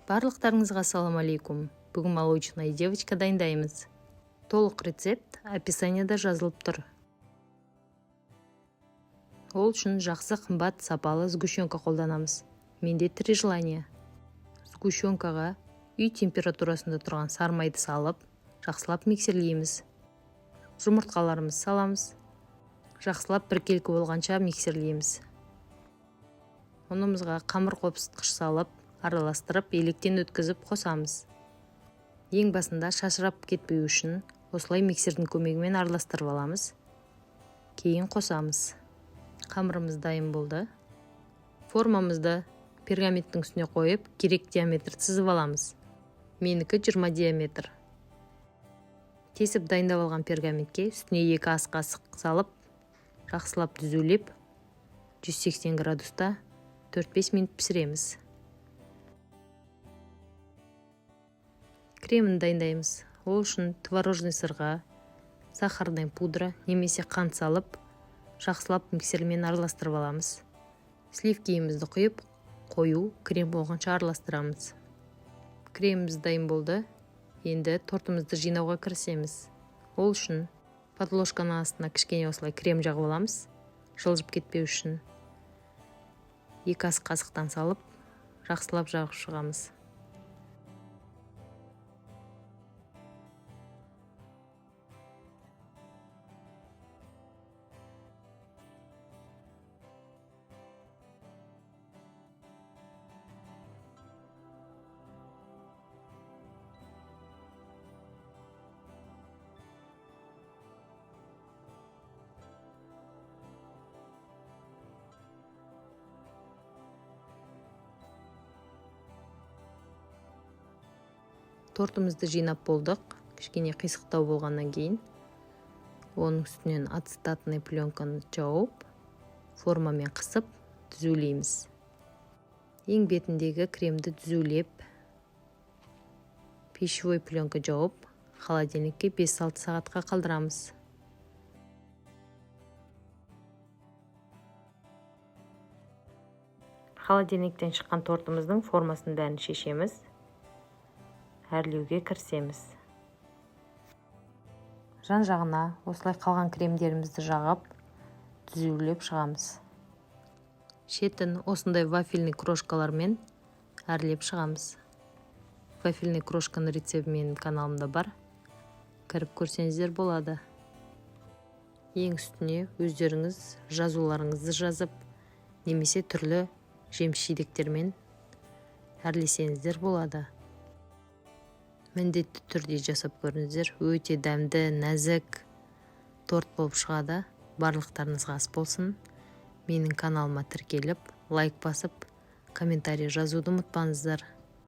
Барлықтарыңызға ассалам алейкум. Бүгін молочная девочка дайындаймыз. Толық рецепт описанияда жазылып тұр. Ол үшін жақсы, қымбат, сапалы сгущенка қолданамыз. Менде «Три желания». Сгущенкаға үй температурасында тұрған сары майды салып, жақсылап миксерлейміз. Жұмыртқаларымызды саламыз. Жақсылап біркелкі болғанша миксерлейміз. Ұнымызға қамыр қопсытқыш салып, араластырып, електен өткізіп қосамыз. Ең басында шашырап кетпеу үшін осылай миксердің көмегімен араластырып аламыз. Кейін қосамыз. Қамырымыз дайын болды. Формамызды пергаменттің үстіне қойып, керек диаметр сызып аламыз. Менікі 20 диаметр. Тесіп дайындап алған пергаментке үстіне 2 ас қасық салып, жақсылап түзулеп, 180 градуста 4-5 минут пісіреміз. Кремін дайындаймыз. Ол үшін творожный сырға сахарный пудра немесе қант салып, жақсылап миксермен араластырып аламыз. Сливкиімізді құйып, қою крем болғанша араластырамыз. Креміміз дайын болды. Енді тортымызды жинауға кірісеміз. Ол үшін подложканың астына кішкене осылай крем жағып аламыз, жылжып кетпеу үшін. 2 ас қасықтан салып, жақсылап жағып шығамыз. Тортымызды жинап болдық. Кішкене қисықтау болғаннан кейін оның үстінен ацетатный пленканы жауып, формамен қысып түзулейміз. Ең бетіндегі кремді түзулеп, пищевой пленка жауып, холодильникке 5-6 сағатқа қалдырамыз. Холодильниктен шыққан тортымыздың формасын бәрін шешеміз. Әрлеуге кірісеміз. Жан-жағына осылай қалған кремдерімізді жағып, түзулеп шығамыз. Шетін осындай вафельный крошкалармен әрлеп шығамыз. Вафельный крошканың рецепті менің каналымда бар. Кіріп көрсеңіздер болады. Ең үстіне өздеріңіз жазуларыңызды жазып, немесе түрлі жеміс-жидектермен әрлесеңіздер болады. Міндетті түрде жасап көріңіздер. Өте дәмді, нәзік торт болып шығады. Барлықтарыңызға ас болсын. Менің каналыма тіркеліп, лайк басып, комментарий жазуды ұмытпаңыздар.